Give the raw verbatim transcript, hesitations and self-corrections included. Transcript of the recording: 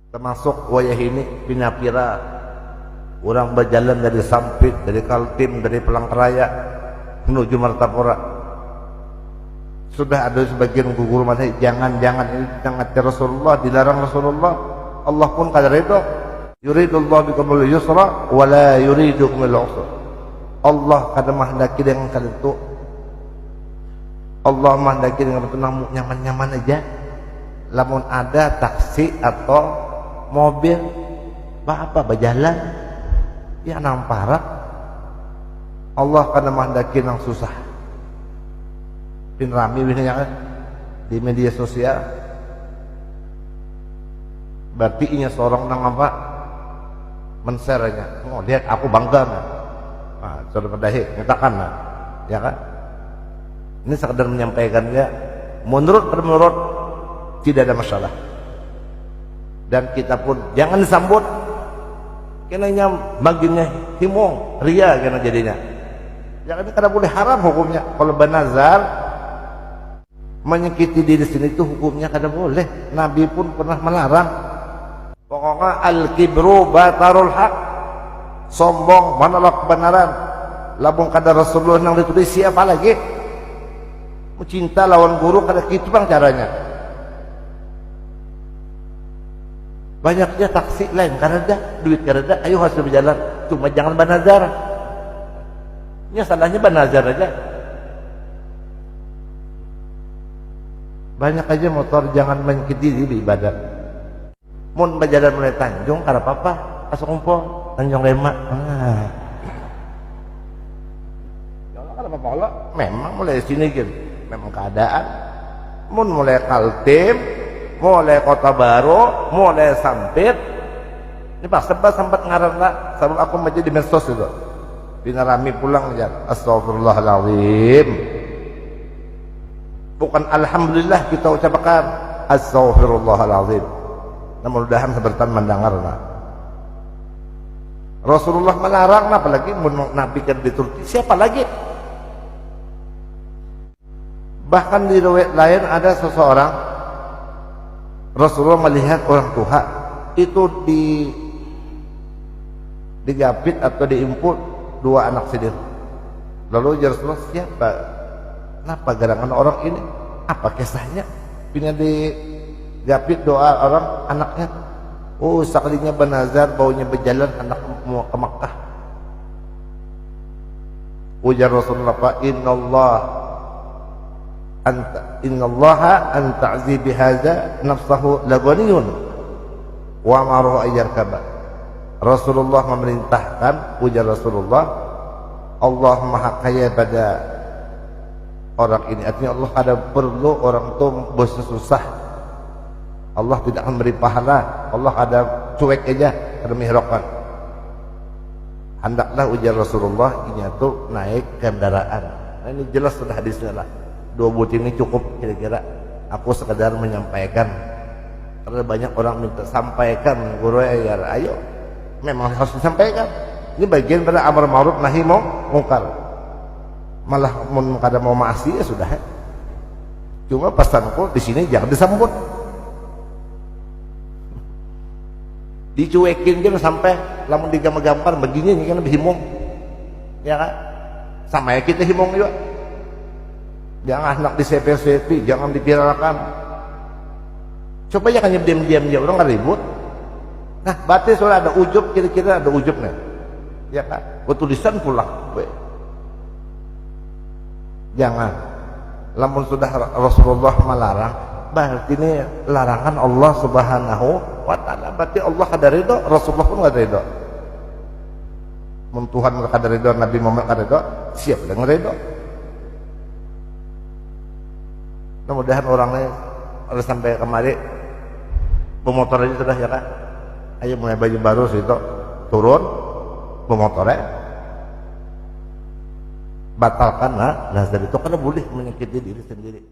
Tamasuk wayah ini pina pira urang bajalan dari Sampit, dari Kaltim, dari Palangkaraya menuju Martapura. Sudah ada sabagian guguru madahi, jangan, jangan, ini ditangati Rasulullah, dilarang Rasulullah. Allah pun kada ridho. Yuridullahu bikumul yusra wa la yuridu bikumul usra. Allah kada mahandaki dengan kalitu. Allah mahandaki dengan itu nang nyaman-nyaman aja. Lamun ada taksi atau mobil, ba apa bajalan? Ya nang parak. Allah kada mahandaki nang susah. Pin rami wihnya kan di media sosial. Berarti inya sorong nang apa? Men-share nya. Oh, lihat aku bangga nah. Nah, sudah madahi, nyatakan nah. Ya kan? Ini sekedar menyampaikan ya. Menurut, menurut tidak ada masalah. Dan kita pun jangan disambut. Kenanya baginya himung, ria kena jadinya. Ya ini kada boleh, haram hukumnya. Kalau banazar menyakiti diri sendiri itu hukumnya kada boleh. Nabi pun pernah melarang. Pokoknya al-kibru batarul haq. Sombong menolak kebenaran. Lamun kada Rasulullah nang ditulis, siapa lagi? Cinta lawan guru kada gitu bang caranya. Banyaknya taksi lain karena duit kada ada, ayo hasil berjalan. Cuma jangan banazar. Ini salahnya banazar aja. Banyak aja motor, jangan menyakiti diri beribadah. Mun bajalan mulai Tanjung kada apa-apa, asa kumpul Tanjung Rema. Ah. Ya Allah, kada apa-apa Allah. Memang mulai sini gin, memang keadaan. Mun mulai Kaltim, mulai Kota Baru, mulai Sampit, ini pas sebab sampat ngaran lah, sebab aku baca di medsos itu. Pina rami pulang jar, astagfirullahaladzim. Bukan alhamdulillah kita ucapkan, astagfirullahaladzim. Nah, mudah-mudahan sebertan mendengar lah. Rasulullah melarang, nah, apalagi mun Nabi kan dituruti, siapa lagi? Bahkan di riwayat lain ada seseorang, Rasulullah melihat orang tuha itu di digapit atau diimpul dua anak sidin. Lalu ujar Rasulullah, siapa? Kenapa gerangan orang ini? Apa kisahnya? Pina digapit doa orang anaknya. Oh, sakalinya banazar, baunya berjalan hendak mau ke Makkah. Ujar Rasulullah, fa innallah anta innallaha an ta'zi bihaza nafsahu laghaniyun wa amaruhu ayyarkaba. Rasulullah memerintahkan, ujar Rasulullah, Allah maha kaya pada orang ini. Artinya Allah ada perlu orang itu bersusah. Allah tidak akan beri pahala. Allah ada cuek aja, ada mihrokan. Handaklah ujar Rasulullah inya tu naik kendaraan. Nah, ini jelas sudah hadisnya lah. Dua butir ini cukup kira-kira. Aku sekadar menyampaikan. Karena banyak orang minta sampaikan guru ya, ayo. Memang harus disampaikan. Ini bagian pada amar ma'ruf nahi mungkar. Malah mun kada mau maasi ya sudah. Cuma pesanku di sini jangan disambut. Dicuekin kan sampai lamun digambar-gambar begini ini kan lebih himung. Ya kan? Sama ya kita himung juga. Jangan hendak disepi-sepi, jangan dipiralkan. Coba ya kan diam-diam dia orang kan ribut. Nah, berarti sudah ada ujub, kira-kira ada ujub nih. Ya kan? Betulisan pulang. Weh. Jangan. Lamun sudah Rasulullah melarang, berarti ini larangan Allah Subhanahu wa taala. Berarti Allah kada ridho, Rasulullah pun kada ridho. Mun Tuhan kada ridho, Nabi Muhammad kada ridho, siapa yang ridho? Nah, mudahan orang ini ada sampai kemari bermotor aja sudah ya kan. Ayo mulai baju baru situ turun bermotor ya. Batalkan lah, nah dari itu kada boleh menyakiti diri sendiri.